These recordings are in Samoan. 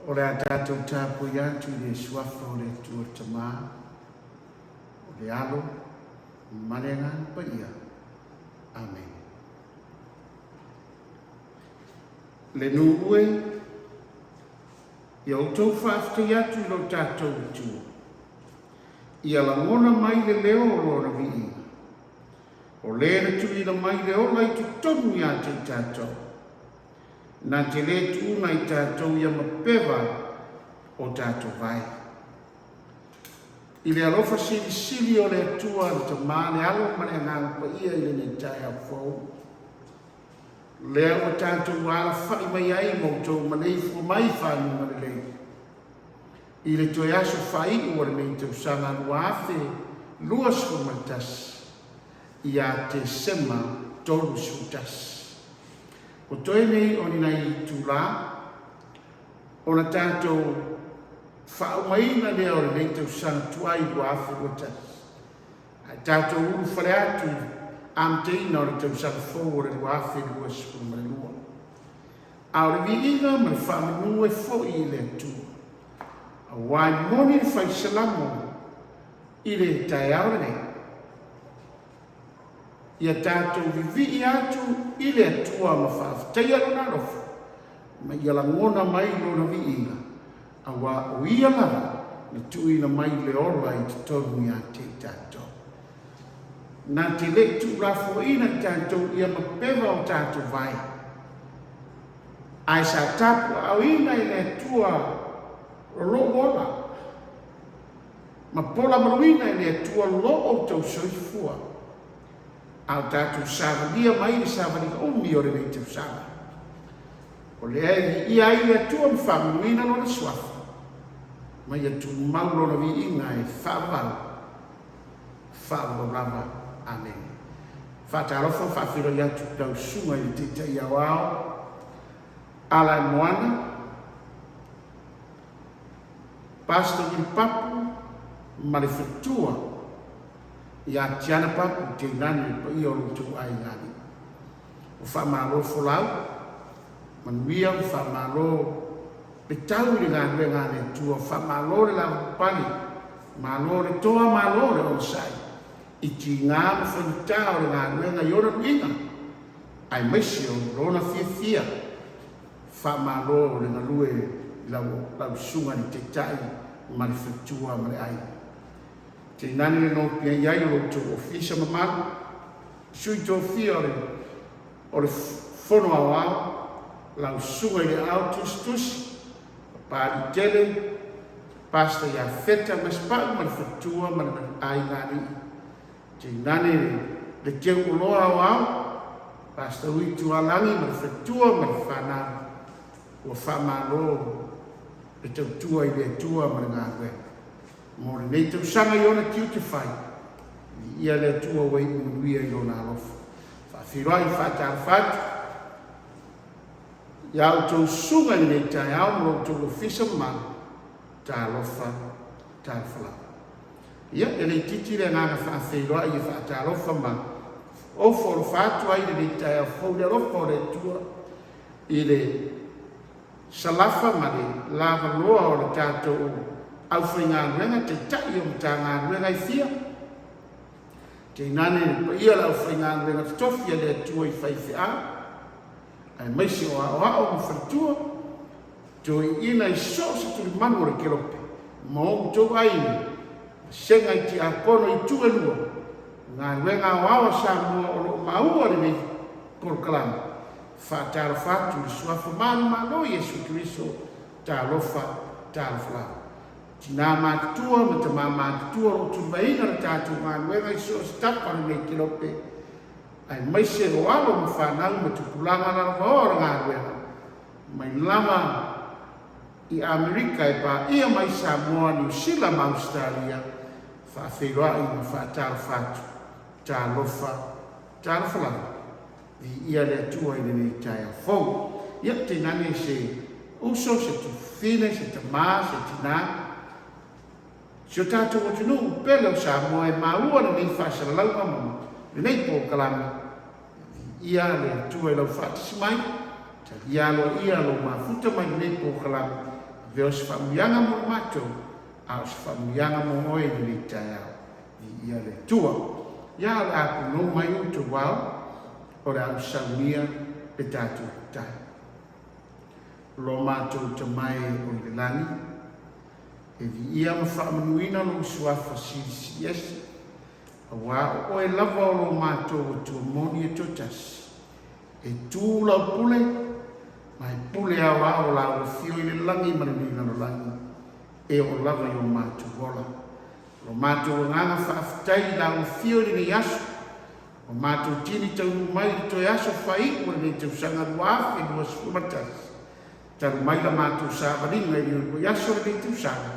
O le a tatou tapuai atu i le Suafa o le Atua le Tama, o le Alo, ma le Agaga Paia. Amene. Le nuu e, ia outou faafetai atu i lo tatou Atua, ia lagona mai le leo o Lona viiga, o le na tuuina mai le ola i totonu ia te i tatou, na te lē tuuna i tatou ia mapeva o tatou vae. I le alofa silisili o le Atua le Tama, le Alo ma le Agaga Paia i lenei taeao fou, lea ua tatou alafai mai ai ma outou maleifua mai i faguga lelei, i le toe aso faaiu o lenei tausaga 2021 ia Tesema 31. Ua toe nei o ni nai itulā ona tatou faaumaina lea o lenei tausaga tuai 2021, ae tatou ulufale atu i le amataina o le tausaga fou o le 2022. A o le viiga ma le faamanu e foi i le Atua, aua e moni le fai Salamo i le taeao lenei. Ia tatou vivii atu i le Atua ma faafetaia Lona alofa, ma ia lagona mai Lona viiga, aua o Ia lava na tuuina mai le ola i totonu ia te i tatou. Na te le i tuulafoaina i tatou ia mapeva o tatou vae, ae sa tapuaaoina e le Atua o lou ola, ma polamaluina e le Atua lo outou soifua, a o tatou savalia mai le savaliga umi o lenei tausaga. O lea e viia ai le Atua ma faamanuina Lona Suafa, ma ia tumau Lona viiga e faavavau, faavavau lava. Amene. Faatalofa ma faafeiloai atu i lau Susuga i le Taitai Aoao Alaimoana, Pastor Willie Papu ma le faletua ia Tiana Papu tainane le paia o lo outou aiga alii. Ua faamalo folau, manuia, ua faamalo le tau i le galuega a le Atua, faamalo le lavapapale, malo le toa, malo le onosai i tiga ma faigata o le galuega i ona luiga aemaise o lona fiafia. Faamalo le galue i lau lau susuga i le Taitai ma le faletua ma le aiga. Tainane le nopiai ai o lo outou ofisa mamalu, sui tofia o le o le Fono Aoao, lau susuga i le Ao Tusitusi, Papaliitele, Pastor Iafeta Masepau ma le faletua ma le aiga alii. Tainane le teu oloa aoao, Pastor Ui Tualagi ma le faletua ma le fanau, ua faamalo le tautua i le Atua ma le galuega. Mo lenei tausaga i ona tiute fai, viia le Atua ua iu manuia i Lona alofa. Faafeiloai ma faatalofa atu i a outou susuga i lenei taeao ma lo outou ofisa mamalu, talofa, talofa lava. Ia, e le itiiti le agaga faafeiloai e faatalofa ma ofo alofa atu ai i lenei taeao fou i le alofa o le Atua i le Salafa ma le lavaloa o le tatou aufaigaluega, Taitai o Matagaluega e fia, tainane le paia o le aufaigaluega totofi a le Atua i faifeau, aemaise o aoao ma faletua, toeaiina i so o se tulimanu o le kelope ma outou aiga, vasega i tiakono i itu e lua, galuega aoao a Samoa o lo o maua lenei polokalame. Faatalofa atu i le Suafa manumalo Iesu Keriso, talofa, talofa lava. Tinā matutua ma tamā matutua o lo o tulivaeina le tatou galuega i so o se tafa o lenei kelope, aemaise o alo ma fanau ma tupulaga lalovaoa o le galuega, mai lava i Amerika e paia mai Samoa, Niu Sila ma Ausetalia, faafeiloai ma faatalofa atu. Talofa, talofa lava. Viia le Atua i lenei taeao fou. Ia, tainane se uso, se tufine, se tamā, se tinā, si o tatou atunuu pele o Samoa e maua lenei faasalalauga ma lenei polokalame. Viia le Atua i lau faatasi mai, talia aloaia lou mafuta mai lenei polokalame. Avea o se faamanuiaga mo le matou, a o se faamanuiaga mo oe i lenei taeao. Viia le Atua. Ia, o le a punou mai outou ao, o le a ou saunia le tatou tatalo. Lo matou Tama e o i le lagi, e viia ma faamanuina lou Suafa Silisili Ese, auā o oe lava o lo matou Atua moni e toatasi, e tu lau pule, ma e pule aoao lau afio i le lagi ma lenei lalolagi, e oo lava i o matou ola. Lo matou agaga faafetai i lau afio i lenei aso, ua matou tini taunuu mai i le toe aso faaiu o lenei tausaga 2021, talu mai la matou savaliga i le uluai aso o lenei tausaga,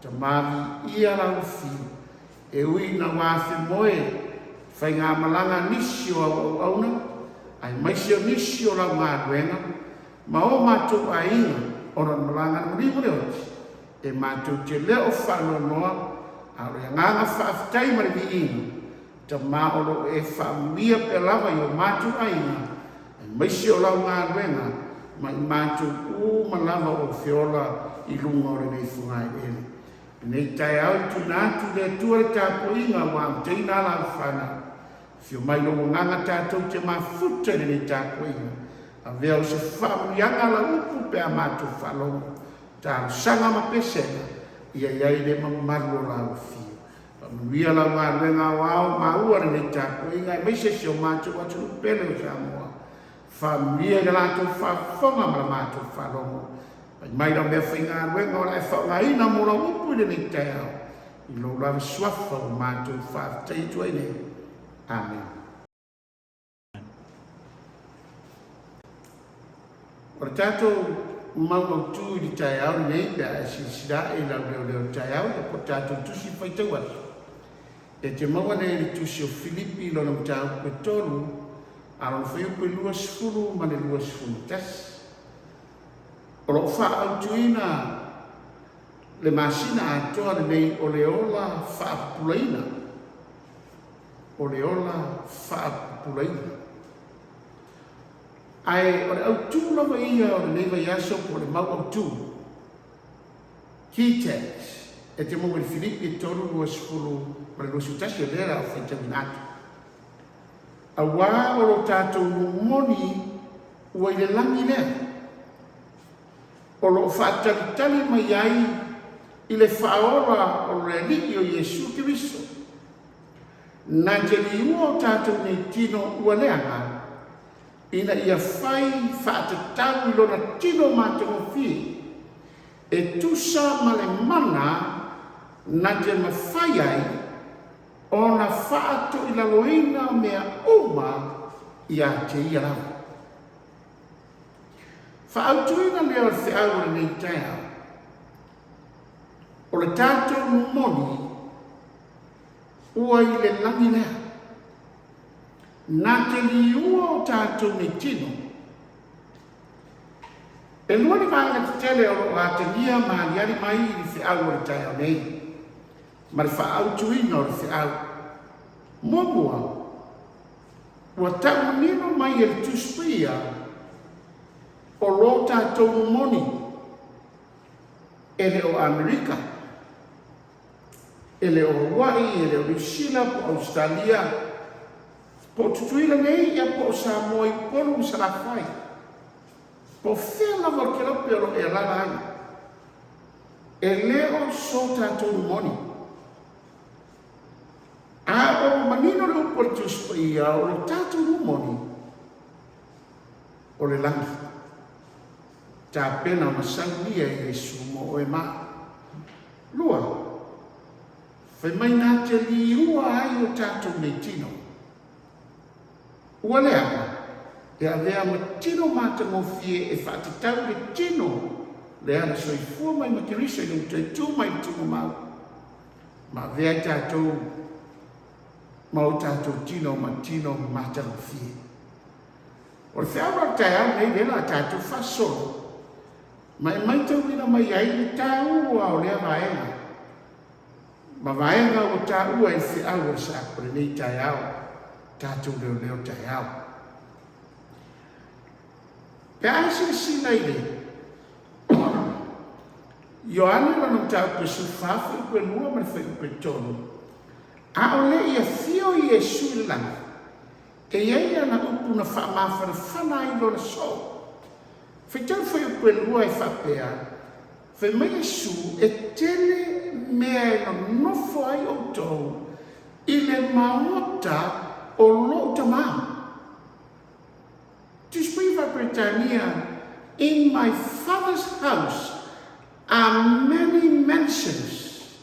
Tama viia lau afio, e ui ina ua afemoe i faigamalaga a nisi o au auauna, aemaise o nisi o lau galuega, ma o matou aiga ona o le malaga a le maliu ma le oti, e matou te le o faanoanoa, a o le agaga faafetai ma le viiga, Tama o lo o e faamanuia pea lava i o matou aiga, aemaise o lau galuega, ma i matou uma lava o feola i luga o lenei fogaeleele. Lenei taeao i tuuina atu i le Atua le tapuaiga ua amataina a lau fanau. Afio mai lou agaga tatou te mafuta i lenei tapuaiga. Avea o se faamanuiaga lau upu pe a matou faalogo, talosaga ma pesega, ia i ai le mamalu o lau afio. Faamanuia lau galuega aoao maua lenei tapuaiga aemaise si o matou atunuu pele o Samoa. Faamanuia i le latou faafofoga ma le matou faalogo. Fai mai lau mea faigaluega o le a e faaaogaina mo lau upu i lenei taeao, i lou lava suafa ua matou faafetai atu ai nei. Amene. O le tatou mau autu i le taeao lenei pe a e silasila ae i lau leoleo taeao ia po o tatou tusi faitau aso, e te maua nei i le tusi o Filipi lona mataupu e 3 a lona fuaiupu e 20 ma le 21. O lo o faaautuina le masina atoa lenei o le ola faapupulaina, o le ola faapupulaina. Ae o le autu lava ia o lenei vaiaso po o le mau autu, key text, e te maua i le Filipi e 3, 20 ma le 21, o lea o le a ou faitauina atu. Auā o lo tatou momoni ua i le lagi lea, o lo o faatalitali mai ai i le Faaola o le Alii o Iesu Keriso, na te liua o tatou nei tino ua leaga, ina ia fai faatatau i lona tino matagofie, e tusa ma le mana na te mafai ai ona faatoilaloina mea uma iā te ia lava. Faaautuina lea o le feau o lenei taeao, o le tatou momoni ua i le lagi lea, na te liua o tatou nei tino. E lua ni vaega tetele o lo o atagia ma aliali mai i le feau o le taeao nei, ma le faaautuina o le feau. Muamua, ua tau manino mai e le Tusi Paia o lo tatou momoni e le o Amerika, e le o Hawaii, e le o Niu Sila po o Ausetalia, po o Tutuila nei ia po o Samoa i Upolu ma Salafai, po o fea lava o le kelope o lo o e alaala ai. E le o so tatou momoni. A ua manino le upu a le Tusi Paia, o lo tatou momoni o le lagi, tapena ona saunia e Iesu mo oe ma au. Lua, fai mai na te liua ai o tatou nei tino. Ua leaga, e avea ma tino matagofie e faatatau le tino lea na soifua mai ma Keriso ina ua toe tu mai i le tuugamau. Ma avea ai tatou ma o tatou tino ma tino matagofie. O le feau la o le taeao lenei lea o le a tatou faasolo ma e maitauina mai ai le taua o lea vaega ma vaega ua taua e le feau o le sa o lenei taeao, tatou leoleo taeao. Pe a e silasila i le Ioane lona mataupu e 14 fuaiupu e 2 ma le fuaiupu e 3, A o le i afio Iesu i le lagi, e i ai ana upu na faamafanafana ai lona soo. Faitau le fuaiupu e 2 e faapea, Fai mai Iesu, E tele mea e nonofo ai outou i le maota o lou Tamā. Tusi Paia Faa-Peretania, In my Father's house are many mansions.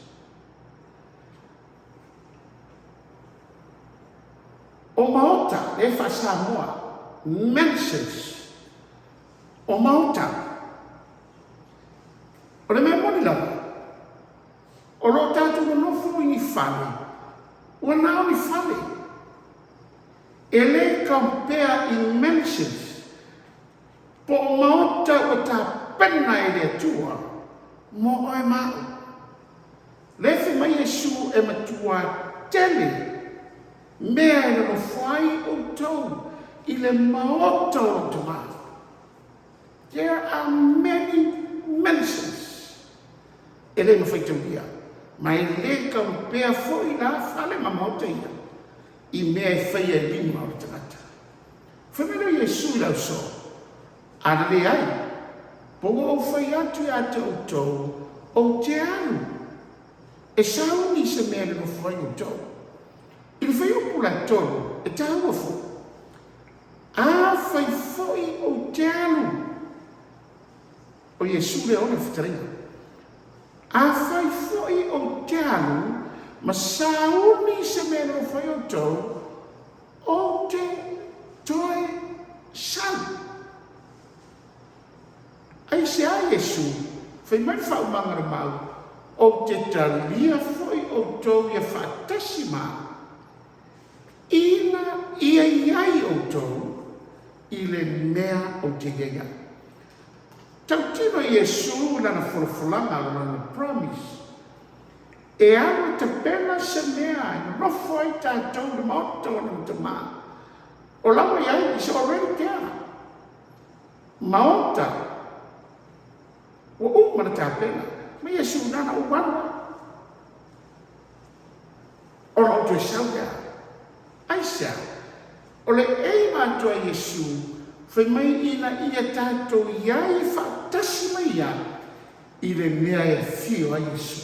O maota, lea e faa-Samoa, mansions. O maota. O le mea moni lava, o lo o tatou nonofo i ni fale, ua na o ni fale. E le compare i mansions po o maota ua tapena e le Atua mo oe ma au. Lea fai mai Iesu e matua tele mea e nonofo ai outou i le maota o lou Tamā. There are many mansions e le mafai taulia, ma e le compare foi la fale ma maota ia i mea e faia e lima o le tagata. Fai mai lea o Iesu i le ausoo, A na leai, po ua ou fai atu ia te outou, ou te alu e sauni se mea e nonofo ai outou. I le fuaiupu la 3, e taua foi, Afai foi ou te alu, o Iesu lea ona le fetalaiga, Afai foi ou te alu ma sauni se mea e nonofo ai outou, ou te toe sau. Aisea Iesu? Fai mai le faaumaga o le mau, Ou te talia foi outou ia faatasi ma au, ina ia i ai outou i le mea ou te i ai au. Tautino Iesu i lana folafolaga, lana promise, e alu e tapena se mea e nonofo ai tatou i le maota o lona Tamā. O la ua i ai, is already there. Maota ua uma ona tapena. Ma Iesu na ona ou alu lava. Ona ou toe sau lea. Aisea? O le aim atoa a Iesu, fai mai ina ia tatou i ai faatasi ma Ia i le mea e afio ai Iesu.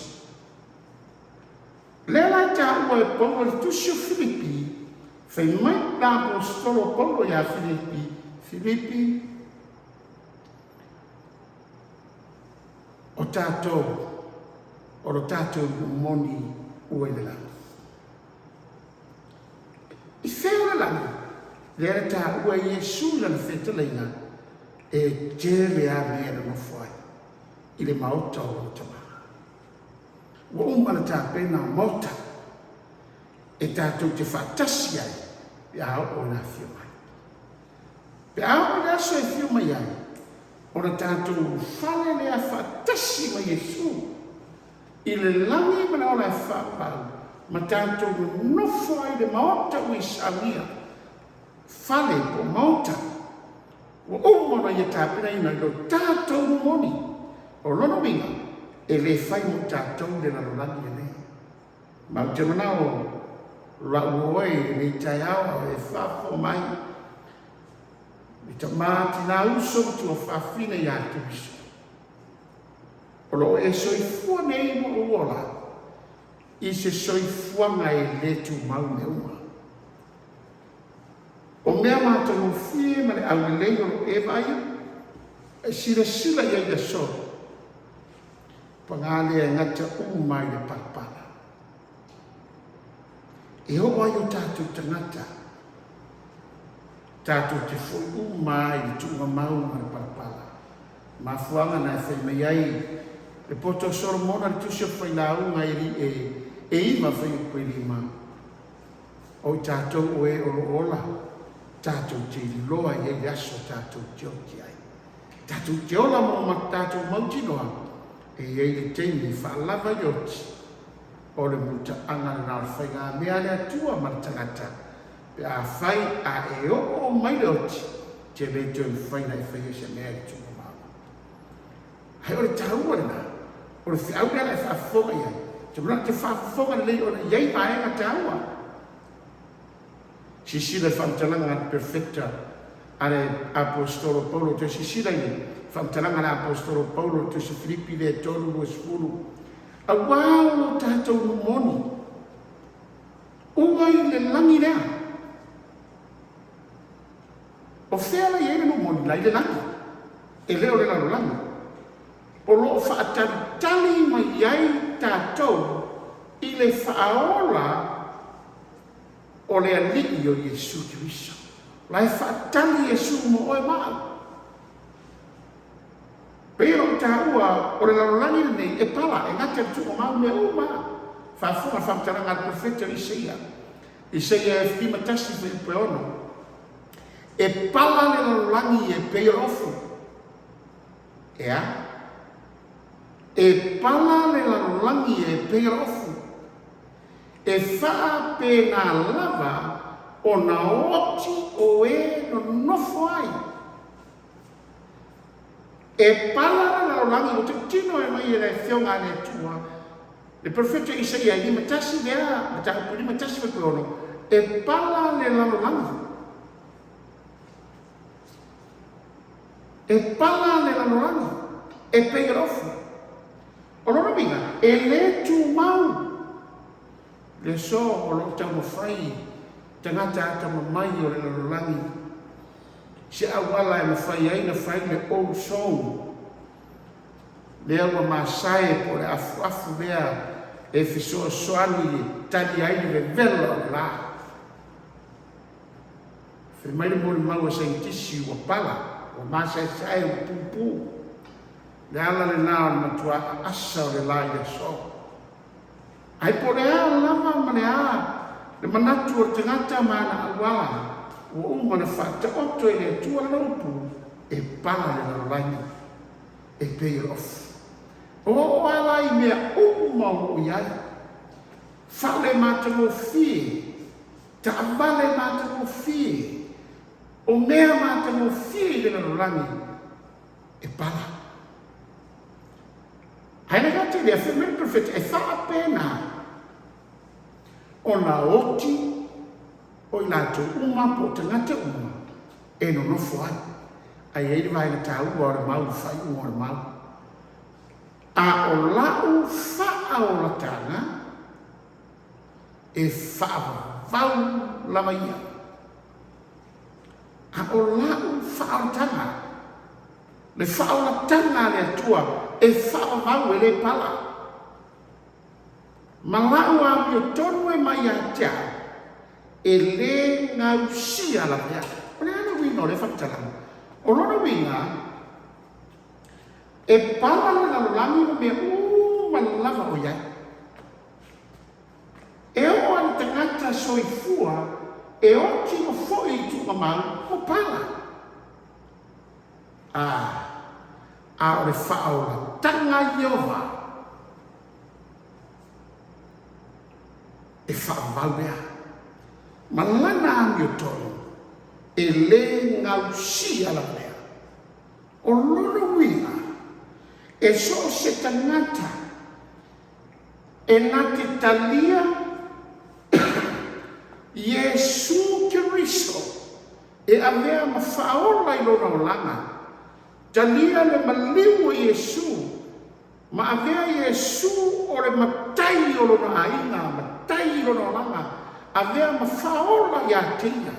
O lea la e taua e Paulo i le tusi o Filipi, fai mai le Aposetolo o Paulo iā Filipi, Filipi, o tatou, o lo tatou nuu moni ua i le lagi. I fea o le lagi? Lea e taua e Iesu i lana fetalaiga, e tele a mea e nonofo ai i le maota o lona Tama. Ua uma ona tapena o maota e tatou te faatasi ai pe a oo ina afio mai. Pe a oo i le aso e afio mai ai, ona tatou fale lea faatasi ma Iesu i le lagi ma le ola e faapau, ma tatou nonofo ai i le maota ua isaugia, fale po o maota ua uma ona ia tapenaina i lo tatou momoni. O lona uiga, e le fai mo tatou le lalolagi lenei. Ma ou te manao lau oe i lenei taeao a o e faafofoga mai, i tama, tina, uso ma tuafafine ia Keriso. O lo o e soifua nei ma ou ola i se soifuaga e le tumau mea uma. O mea matagofie ma le aulelei o lo o e vaaia, e silasila i ai i aso, Paga lea e gata uma ai le palapala. E oo ai o tatou tagata, tatou te foi uma ai i le tuugamau ma le palapala. Mafuaaga na e fai mai ai le poto o Solomona i le tusi o Failauga e e 9 fuaiupu e 5, O i tatou o e o lo o ola, tatou te iloa i ai le aso tatou te oti ai. Tatou te ola ma tatou mautinoa e i ai le taimi e faalava ai le oti, o le mutaaga lena o le faigamea a le Atua ma le tagata, pe afai a e oo mai le oti, te le toe mafai ona e faia se mea i le tuugamau. Ae o le taua lena, O le feau lea la e faafofoga i ai, ou te manatu ou te faafofoga lelei ona e i ai vaega taua. Silasila i le faamatalaga a le Perofeta a le Aposetolo Paulo, toe silasila i le faamatalaga a le Aposetolo Paulo i le Tusi Filipi lea 3:20, Auā o lo tatou nuu moni, ua i le lagi lea. O fea la e i ai le nuu moni la i le lagi? E le o le lalolagi. O lo o faatalitali mai ai tatou i le faaola o le Alii o Iesu Keriso. O la e faatali Iesu mo oe ma au. Pei ona ou taua, o le lalolagi lenei e pala, e gata i le tuugamau mea uma. Faafofoga le faamatalaga a le Perofeta o Isaia, Isaia F51 fuaiupu e 6, E pala le lalolagi e pei o le ofu. E a? E pala le lalolagi e pei o le ofu. E faapena lava ona oti o e nonofo ai. E pala le lalolagi, ua tautino e mai e le Afioga a le Atua, le Perofeta Isaia e 51 lea mataupu 51 fuaiupu e 6, e pala le lalolagi. E pala le lalolagi, e pei o le ofu. O lona uiga, e le tumau le aso o lo o taumafai tagata atamamai o le lalolagi se auala e mafai ai ona fai le ozone lea ua masae po o le afuafu lea e fesoasoani e tali ai le vevela o le la. Fai mai le molimau a saienitisi ua pala, ua masaesae, ua pupu. Le ala lena o le matua aasa o le la i le aso. Ae po o le a lava ma le a le manatu o le tagata ma ana auala, ua uma ona faataoto e le Atua lana upu e pala le lalolagi e pei o le ofu. O oo a la i mea uma o lo o i ai, fale matagofie, taavale matagofie, o mea matagofie i le lalolagi, e pala. Ae le gata i lea, fai mai le Perofeta, e faapena ona oti o i latou uma po o tagata uma e nonofo ai. A i ai le vaega taua o le mau, le faaiuga o le mau. A o lau faaolataga, e faavavau lava ia. A o lau faaolataga, le faaolataga a le Atua e faavavau e le pala, ma lau amiotonu e mai ia te au, e le gausia lava ia. O le a le uiga o lea faamatalaga? O lona uiga, e pala le lalolagi ma mea uma lava o i ai. E oo a le tagata soifua e oti ma foi i tuugamau ua pala. A, a o le faaolataga a Ieova e faavavau lea, ma lana amiotonu e le gausia lava lea. O lona uiga, e so o se tagata E na te talia Iesū Keriso e avea ma faaola i lona olaga. Talia le maliu o Iesū ma avea Iesū o le matai o lona aiga, matai i lona olaga, avea ma faaola iā te ia.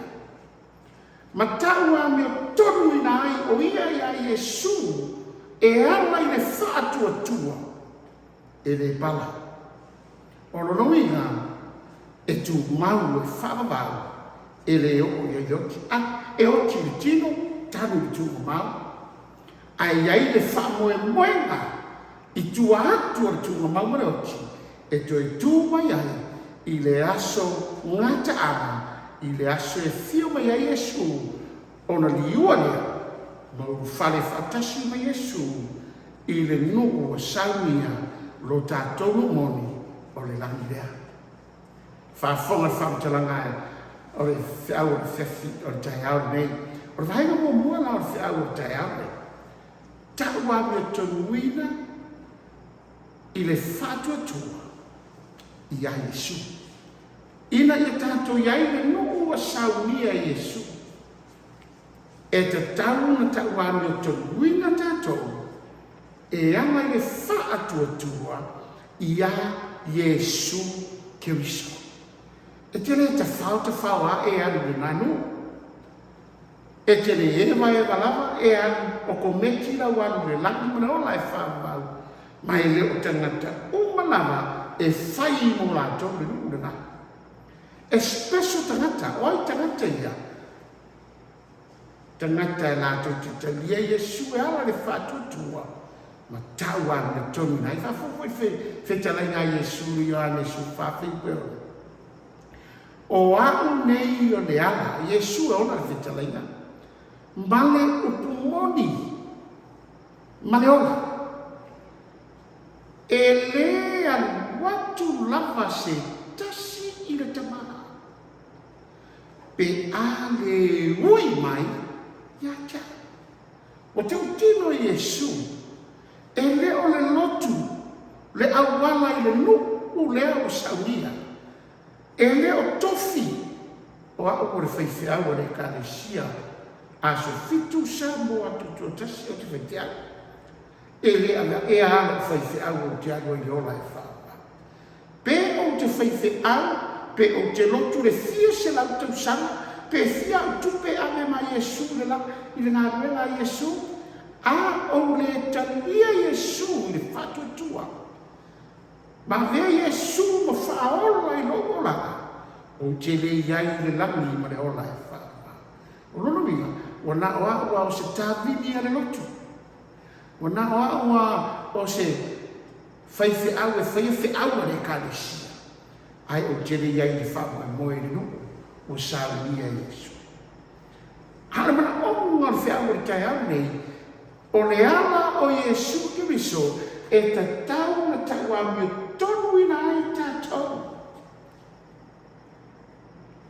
Ma tau amiotonuina ai o ia iā Iesū e ala i le faatuatua. E le pala. O lona uiga, e tumau e faavavau, e le oo i ai le oti. A, e oti i le tino, talu i le tuugamau. Ae i ai le faamoemoega i tua atu o le tuugamau ma le oti, e toe tu mai ai i le aso gataaga, i le aso e afio mai ai Iesu, ona liua lea ma ulufale faatasi ma Iesu i le nuu ua saunia lo tatou nuu moni o le lagi lea. Faafofoga le faamatalaga o le feau o le afiafi o le taeao lenei. O le vaega muamua la o le feau o le taeao lenei, tau amiotonuina I le faatuatua iā Iesu. Ina ia tatou i ai le nuu ua saunia e Iesu, e tatau ona tauamiotonuina tatou e ala i le faatuatua iā Iesu Keriso. E te le tafao tafao aʻe e alu i lena nuu. E te le evaeva lava e alu okometi lau alu i le lagi ma le ola e faavavau, ma e le o tagata uma lava e fai mo latou le nuu lena. E special tagata, o ai tagata ia? Tagata e latou te talia Iesu e ala i le faatuatua ma tau amiotonu ina ai. Faafofoga foi i le fetalaiga a Iesu i le Ioane 14 fuaiupu e 6. O a'u nei o le ala, Iesu e ona le fetalaiga, ma le upu moni, ma le ola. E lē alu atu lava se tasi i le Tama, pe a lē ui mai iā te a'u. Ua tautino Iesu, e le o le lotu le auala i le nuu lea ua saunia, E le o tofi o a'u o le faifeau a le Ekalesia Aso Fitu Samoa Tutoatasi ou te faifeau. E le aveaʻea a lo'u faifeau ou te alu ai i le ola e faavavau. Pe ou te faifeau, pe ou te lotu le fia selau tausaga, pe fia a'u tupe e ave ma Iesu i le la, i le galuega a Iesu, a ou le talia Iesu i le faatuatua, Ma avea Iesu ma faaola i lou olaga, ou te le i ai i le lagi ma le ola e faavavau. O lona uiga, ua na o a'u a o se tavili a le lotu. Ua na o a'u a o se faifeau e faia feau a le Ekalesia, ae ou te le i ai i le faamoemoe i le nuu ua saunia e Iesu. A o le manaoga o le feau o le taeao lenei, O le ala o Iesu Keriso e tatau ona tauamiotonuina ai tatou.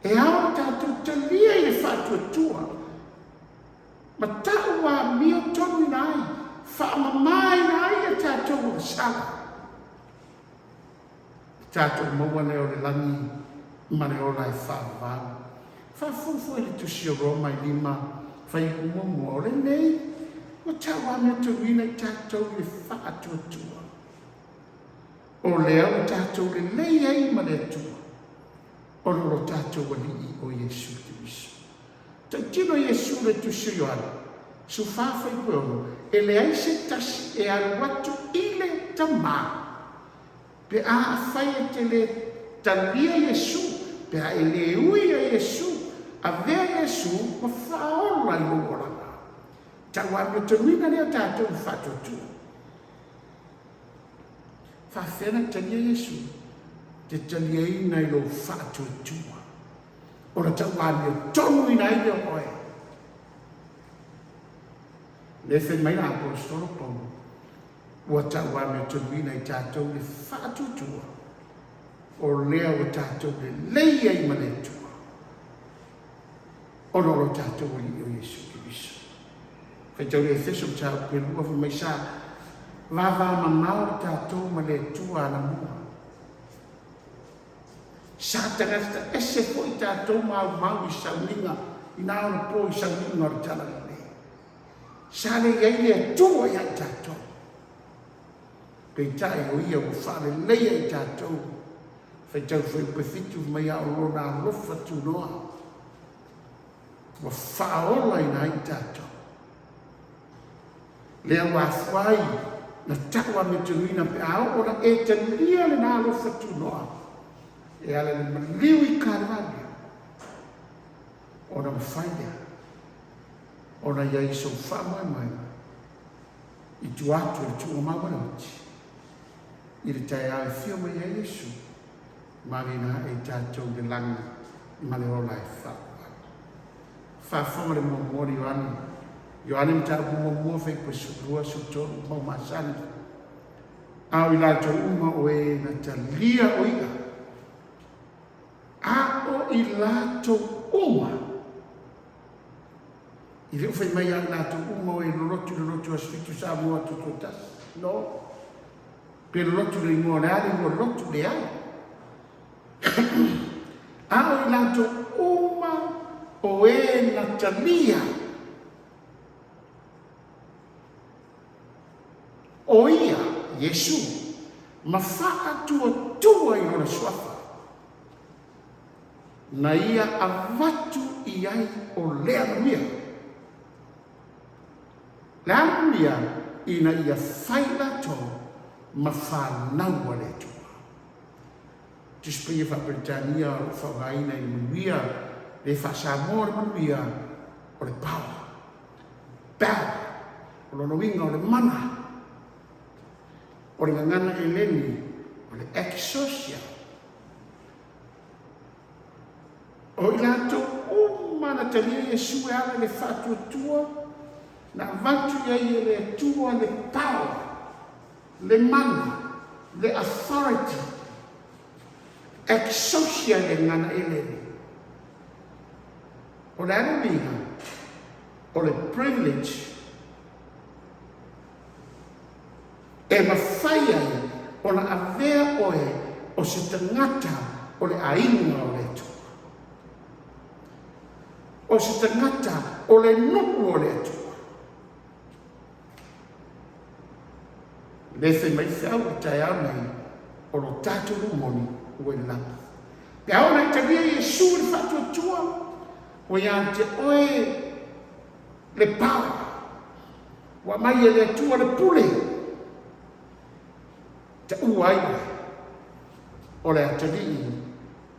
E ao ona tatou talia i le faatuatua ma tauamiotonuina ai, faamamaina ai a tatou agasala. Le tatou maua lea o le lagi ma le ola e faavavau. Faafofoga foi i le Tusi o Roma i lima fuaiupu muamua, o lenei ua tauamiotonuina i tatou i le faatuatua. O lea ua tatou lelei ai ma le Atua, ona o lo tatou Alii o Iesu Keriso. Tautino Iesu i le Tusi o Ioane, 14 fuaiupu e 6, E leai se tasi e alu atu i le Tama, Pe a afai e te le talia Iesu, pe a e le ui ia Iesu, avea Iesu ma faaola i lou olaga. Tauamiotonuina lea o tatou i faatuatua. Faafefea ona e talia Iesu? Te taliaina i lou faatuatua. Ona tauamiotonuina ai lea o oe. Lea fai mai la Aposetolo Paulo, Ua tauamiotonuina i tatou le faatuatua, o lea ua tatou lelei ai ma le Atua, ona o lo tatou Alii o Iesu Keriso. Faitau le Efeso mataupu e lua fai mai sa vavamamao le tatou ma le Atua anamua. Sa tagata ese foi tatou maumau i sauniga i na ona po i sauniga o le Talalelei. Sa le i ai le Atua ia i tatou. Peitai o Ia ua faaleleia i tatou. Faitau fuaiupu e fitu mai a o Lona alofa tunoa ua faaolaina ai i tatou. Lea ua afua ai na tau amiotonuina pe a oo ona e talia lena alofa tunoa e ala i le maliu i Kalivario ona mafai lea ona i ai sou faamoemoega i tua atu o le tuugamau a le oti, i le taeao e afio mai ai Iesu, maliina ae i tatou i le lagi ma le ola e faavavau. Faafofoga le muamua o Ioane, Ioane mataupu muamua fuaiupu 12, 13, mau masani, A o i latou uma o e na talia o ia, a o i latou uma, I le o fai mai ia i latou uma o e lolotu i le lotu Aso Fitu Samoa Tutoatasi. No. Pe lotu le igoa o le a le igoa o le lotu, leai. A o i latou uma o e na talia, o ia, Iesu, ma faatuatua i lona suafa, na ia avatu i ai o lea manuia. Le a le manuia? Ina ia fai latou ma fanau a le Atua. Tusi Paia Faa-Peretania o lo o faaaogaina i le manuia le faa-Samoa o le manuia o le power. Power. O lona uiga o le mana. O le gagana Eleni o le exousia. O i latou uma na talia Iesu e ala i le faatuatua, na avatu i ai e le Atua le power, le mana, le authority, exousia i le gagana Eleni. O le a le uiga? O le privilege e mafai ai ona avea oe o se tagata o le aiga o le Atua, o se tagata o le nuu o le Atua. Le fai mai feau i le taeao nei, o lo tatou nuu moni ua i le lagi. Pe a ona e talia Iesu i le faatuatua, ua ia te oe le power, Ua aumai e le Atua le pule, taua ai oe, o le atalii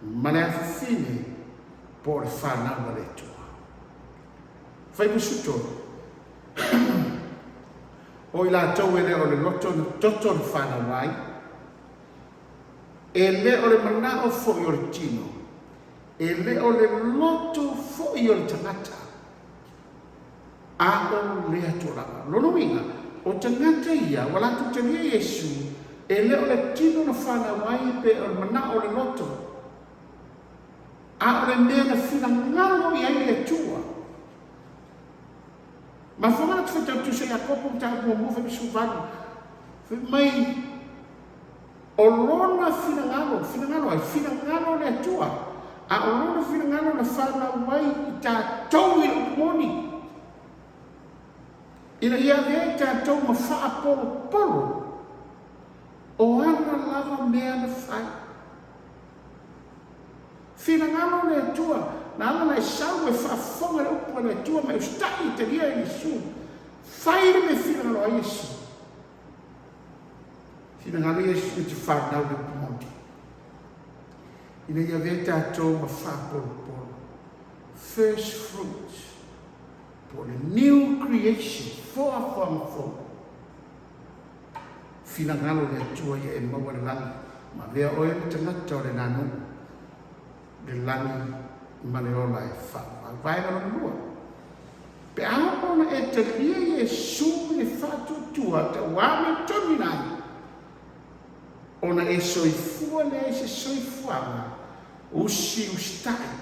ma le afafine po o le fanau a le Atua. Faimusu 3, O i latou e le o le loto na toto na fanau ai, e le o le manao foi o le tino, e le o le loto foi o le tagata, A o le Atua lava. O lona uiga, o tagata ia ua latou talia Iesu, e le o le tino na fanau ai pe o le manao o le loto, a o le mea na finagalo i ai le Atua. Mafuaaga na te faitau tusa Iakopo mataupu muamua fai 18, fai mai, O Lona finagalo, finagalo ai? Finagalo o le Atua, a o Lona finagalo na fanau ai i tatou i le upu moni, ina ia avea i tatou ma faapolopolo o ana lava mea na fai. Finagalo o le Atua, na ala ona e sau e faafofoga i le upu a le Atua ma e usitai i talia e Iesu, fai le mea e finagalo ai Iesu. Finagalo Iesu e te fanau le upu moni, ina ia avea tatou ma faapolopolo, first fruits, po o le new creation, foafoaga fou. Finagalo le Atua ia e maua le lagi, ma avea oe ma tagata o lena nuu, le lagi ma le ola e faavavau. Vaega lona lua, Pe a oo ona e talia Iesu i le faatuatua tauamiotonu ai, ona e soifua lea i se soifuaga usi usitai,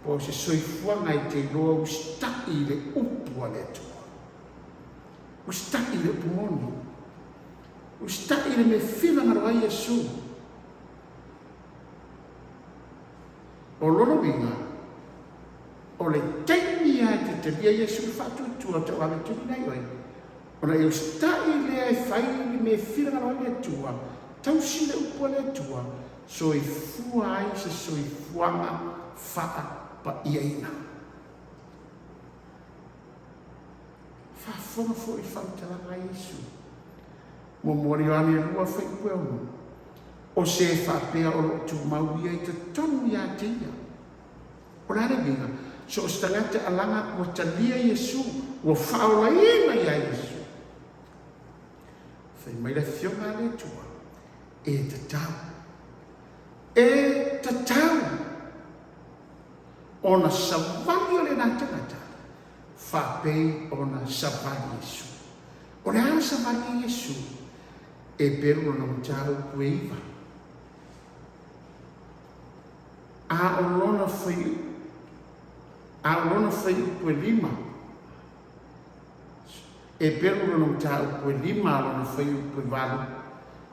po o se soifuaga e te iloa usitai i le upu a le Atua. Usitai i le upu moni. Usitai i le mea finagalo ai Iesu. O lona uiga, o le taimi lava e te talia Iesu i le faatuatua tauavetulina ai oe, ona e usitai lea e fai le mea e finagalo ai le Atua, tausi le upu a le Atua, soifua ai se soifuaga faapaiaina. Faafofoga foi i faamatalaga a Iesu. Muamua Ioane 2 fuaiupu e 6, O se e faapea o lo o tumau ia i totonu ia te ia. O le a le uiga? So o se tagata alaga ua talia Iesu, ua faaolaina iā Iesu. Fai mai le Afioga a le Atua, e tatau, e tatau ona savali o lena tagata faapei ona savali Iesu. O le a le savali a Iesu? E pelu lona mataupu e iva. A o lona fai, a o lona fuaiupu e lima, e pelu lona mataupu e lima a lona fuaiupu e valu.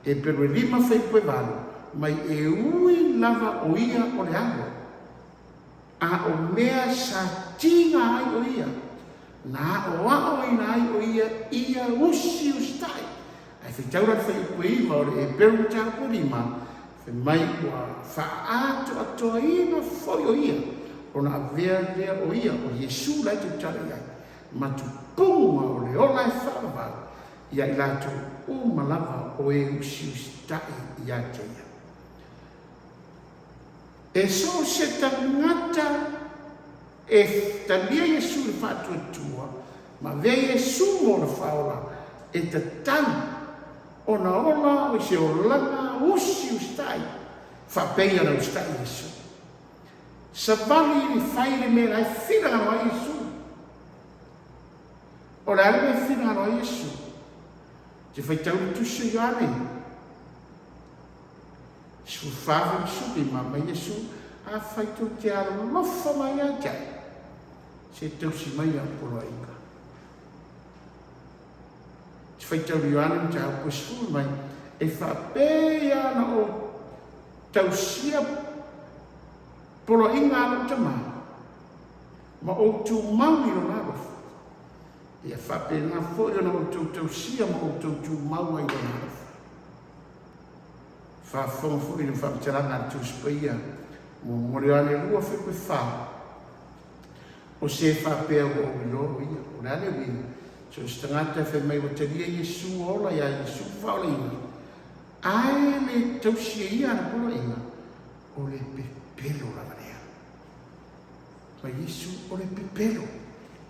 Eperu e lima fuaiupu e valu, mai e ui lava o ia o le Alo, a o mea sa tiga ai o ia, na aʻoaʻoina ai o ia ia usiusitai. Ae faitau la le fuaiupu e iva o le Eperu mataupu e lima, fai mai ua faaatoatoaina foi o ia, ona avea lea o ia, o Iesu la e tautala i ai, ma tupuga o le ola e faavavau ia i latou uma lava o e usiusitai ia te ia. E so o se tagata e talia Iesu i le faatuatua ma avea Iesu ma ona faaola, e tatau ona ola i se olaga usiusitai faapei ona usitai Iesu. Savali i le fai le mea la e finagalo ai Iesu. O le a le mea e finagalo ai Iesu? Te faitau le Tusi o Ioane 14 15, mai Iesu, Afai tou te alolofa mai ia te au, se tausi mai au poloaiga. Te faitau le Ioane mataupu e 10 mai, e faapea ona ou tausia poloaiga a lou Tama, ma ou tumau i lona alofa, ia faapena foi ona outou tausia ma outou tumau ai i lona alofa. Faafofoga foi i le faamatalaga a le Tusi Paia, muamua le Ioane 2 fuaiupu e 4, O se faapea ua ou iloa o ia. O le a le uiga? So o se tagata e fai mai ua talia Iesu ua ola iā Iesu faaolaina, ae le tausi e ia ana poloaiga, o le pepelo lava lea. Ma Iesu o le pepelo.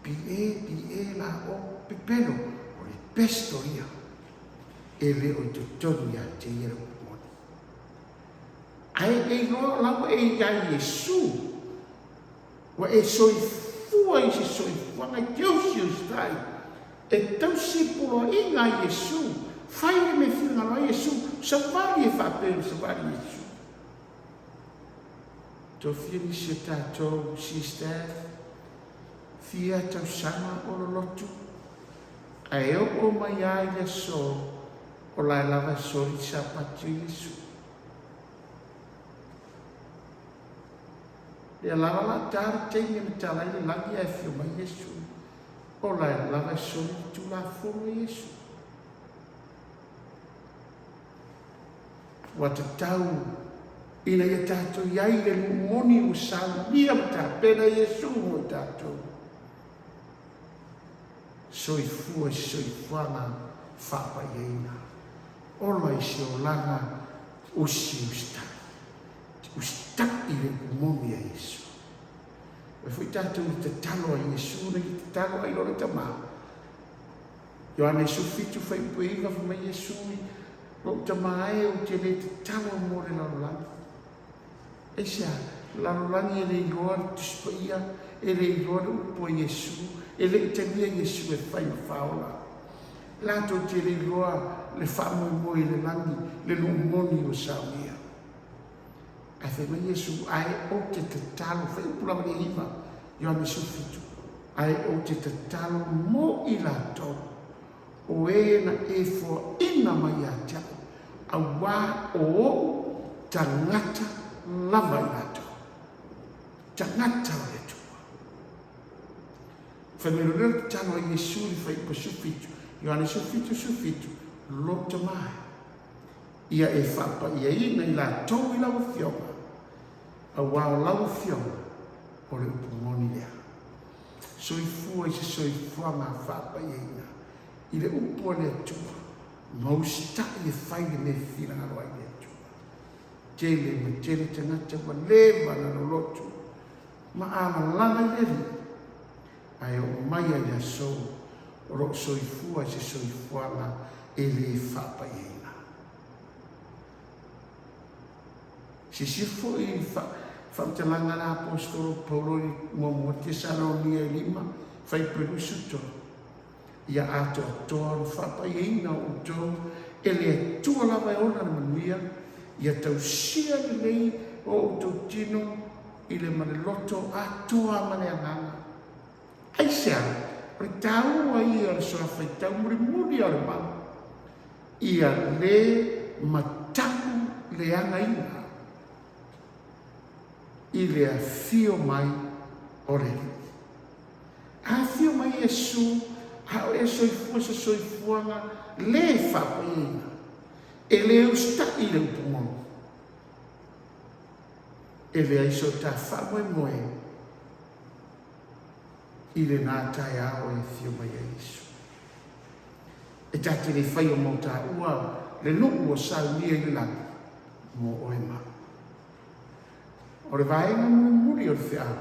P-e-p-e-l-o, pepelo, o le pesto ia. E le o i totonu ia te ia le upu moni. Ae e iloa o la ua e iā Iesu, ua e soifua i se soifuaga e te usiusitai, e tausi poloaiga a Iesu, fai le mea finagalo ai Iesu, savali e faapea ona savali Iesu. Tofia nisi o tatou sister fia tausaga o lolotu, ae oo mai lava i le aso o la e lava e soli le Sapati o Iesu. Lea lava la ta le taimi e matala ai le lagi ae afio mai Iesu, o la e lava e soli le Tulafono a Iesu. Ua tatau ina ia tatou i ai le nuu moni ua saunia ma tapena Iesu mo i tatou. Soifua i se soifuaga faapaiaina. Ola i se olaga usiusitai. Usitai i le upu moni a Iesu. Ua foi tatou i le tatalo a Iesu na ia tatalo ai lona Tama. Ioane 17 fuaiupu e iva, fai mai Iesu i lou tama e, ou te le tatalo mo le lalolagi. Aisea? Lalolagi e le iloa le Tusi Paia, e le iloa le upu a Iesu, e le i talia Iesu e fai ma faaola. Latou te le iloa le faamoemoe i le lagi, le nuu moni ua saunia. Ae fai mai Iesu, ae ou te tatalo, fuaiupu lava le iva, Ioane 17, ae ou te tatalo mo i latou, o e na e foaina mai ia te au, auā o oʻu tagata lava i latou. Tagata o le Atua. Fai mai loa le tatalo a Iesu i le fuaiupu 17, Ioane 17, 17, Lou Tama e, ia e faapaiaina i latou i lau Afioga, auā o lau Afioga o le upu moni lea. Soifua i se soifuaga faapaiaina i le upu a le Atua, ma usitai e fai le mea e finagalo ai le Atua. Tele ma tele tagata ua leva ona lolotu ma alalaga i le Alii, ae oo mai lava i le aso o lo o soifua i se soifuaga e le faapaiaina. Silasila foi i le faamatalaga a le Aposetolo Paulo i muamua Tesalonia e lima, fuaiupu e 23, Ia atoatoa le faapaiaina o outou e le Atua lava e ona le manuia, ia tausia lelei o outou tino i le ma le loto atoa ma le agaga. Aisea? O le taua ia o le soa faitau mulimuli o le mau, ia le. mataku leagaina i le afio mai o le Alii. A afio mai Iesu, a o e soifua se soifuaga le faapaiaina, e le usitaʻi i le upu moni, e leai so ta faamoemoe i lena taeao e afio mai ai Iesu. E ta te le fai o mau taua le nuu ua saunia i le lagi mo oe ma au. O le vaega mulimuli o le feau,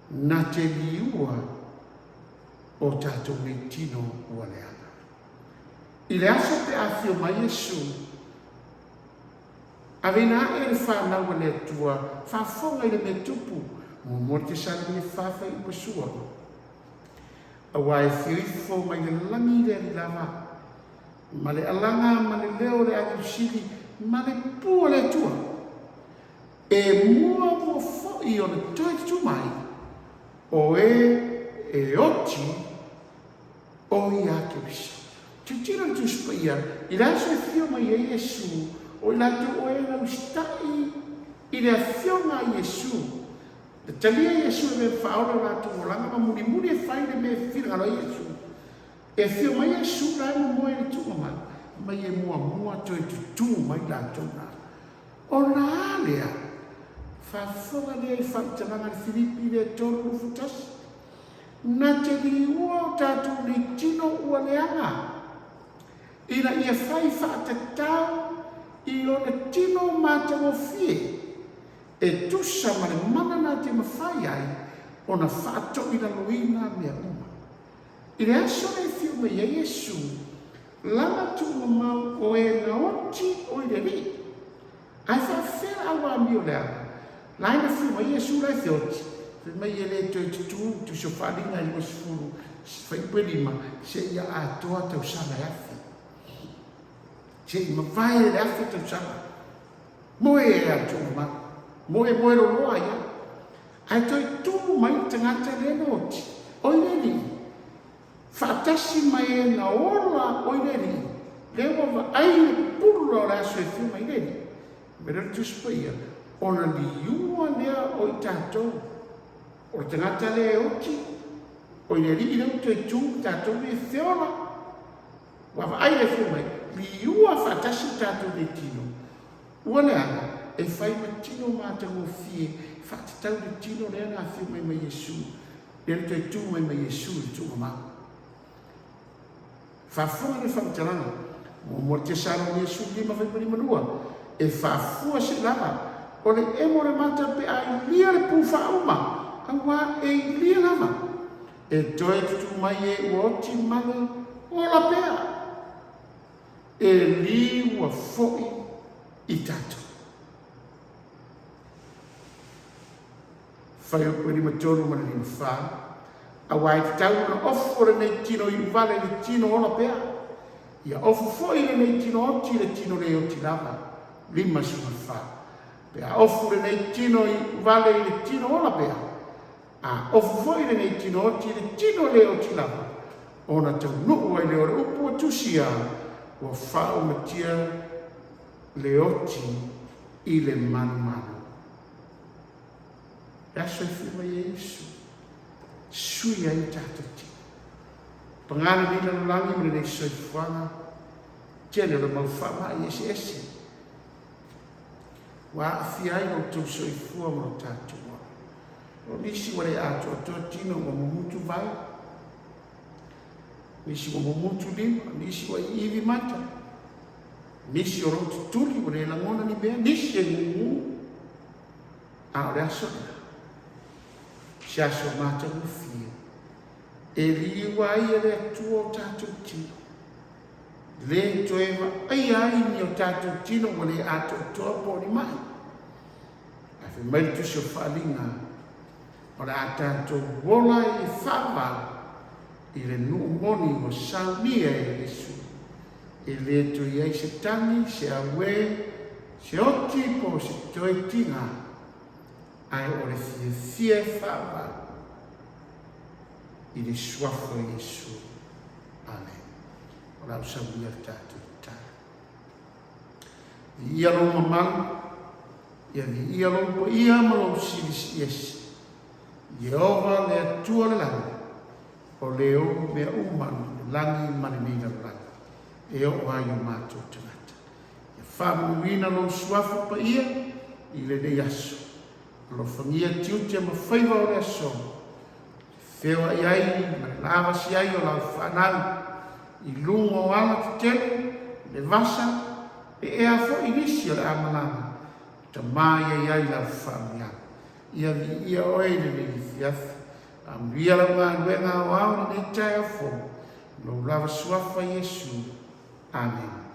na te liua o tatou nei tino ua leaga. I le aso pe a afio mai Iesu, Aveina aʻe le fanau a le Atua, faafofoga i le mea tupu, muamua le Tesalonia fa faiupu sua. Auā e afio ifo mai le lagi le Alii lava, ma le alaga ma le leo o le agelu sili, ma le pū o le Atua, e muamua foi ona toe tutū mai, o e e oti o ia Keriso. Tilotilo le Tusi Paia i le aso e afio mai ai Iesu, o i latou o e na usitaʻi i le afioga a Iesu. Na talia Iesu e mea faaola o latou olaga ma mulimuli e fai le mea e finagalo ai Iesu. E afio mai Iesu la e momoe i le tuugamau, mai e muamua toe tutū mai latou na. Ona a lea? Faafofoga lea i faamatalaga a le Filipi lea 3:21. Na te liua o tatou nei tino ua leaga, ina ia fai faatatau i lona tino matagofie, e tusa ma le mana na te mafai ai ona faatoilaloina mea uma. I le aso lea e fiu mai ai Iesu, lana tuumamao o e na oti o i le Alii. Ae faafefea la au amio leaga? La e na fiu mai Iesu la e feoti, fai mai e le toe tutū tusi o Faaaliga e 20 fuaiupu e lima seia atoa tausaga e afe. Seia mavae le afe tausaga. Moe e a tuumamao. Moe moe loloa ia. Ae toe tū mai le tagata lea na oti, o i le Alii. Faatasi ma e na ola o i le Alii, lea ua vaai le pupula o le aso e afio mai le Alii. Mea lea o le Tusi Paia, ona liua lea o i tatou. O le tagata lea e oti, o i le Alii lea ua toe tu ma tatou nei e feola. Ua vaai le afio mai, liua faatasi i tatou nei tino. Ua leaga, e fai ma tino matagofie, faatatau le tino lea na afio mai ma Iesu. Lea na toe tu mai ma Iesu i le tuugamau. Faafofoga le faamatalaga, muamua le Tesalonia 15 faiva 52, e faafua se lava, o le emo o le mata pe a ilia le pū faauma, auā e ilia lava, e toe tutū mai e ua oti ma le ola pea, e liua foi i tatou. Fuaiupu e 53 ma le 54, Auā e tatau ona ofu o lenei tino iuvale i le tino ola pea, ia ofu foi lenei tino oti i le tino lē oti lava. 54. Pe a ofu lenei tino iuvale i le tino ola pea, a ofu foi lenei tino oti i le tino lē oti lava, ona taunuu ai lea o le upu ua tusia, ua faaumatia le oti i le malumalu. Le aso e fia mai ai Iesu, sui ai o tatou tino. Pagā lenei lalolagi ma lenei soifuaga, tele o le mau faamai eseese, ua aafia ai lo outou soifua ma lo tatou ola. O nisi ua le atoatoa tino ua mumutu vai, nisi ua mumutu lima, nisi ua iivi mata, nisi o lo o tutuli ua le lagona ni mea, nisi e gugū. A o le aso lea, se aso matagofie, e liua ai e le Atua o tatou tino, le toe vaaia ai ni o tatou tino ua le atoatoa po o ni maʻi. Ae fai mai le Tusi o Faaaliga, o le a tatou ola ai e faavavau i le nuu moni ua saunia e Iesu, e le toe i ai se tagi, se auē, se oti po o se toe tiga, ae o le fiafia e faavavau i le suafa o Iesu. Amene. O le a ou saunia le tatou tatalo. Viia lou mamalu, ia viia lou paia ma lou silisiliese. Ieova le Atua o le lagi, o le ou mea uma le lagi ma lenei lalolagi, e oo ai o matou tagata. Ia faamanuina lou suafa paia i lenei aso. Alofagia tiute ma faiva o le aso, te feoai ai ma le lavasi ai o lau fanau i luga o ala tetele, le vasa, e ea foi nisi o le a malaga, tama ia i ai lau faamanuiaga. Ia viia oe i lenei afiafi. Amuia lau galuega aoao i lenei taeao fou. Lou lava suafa Iesu. Amene.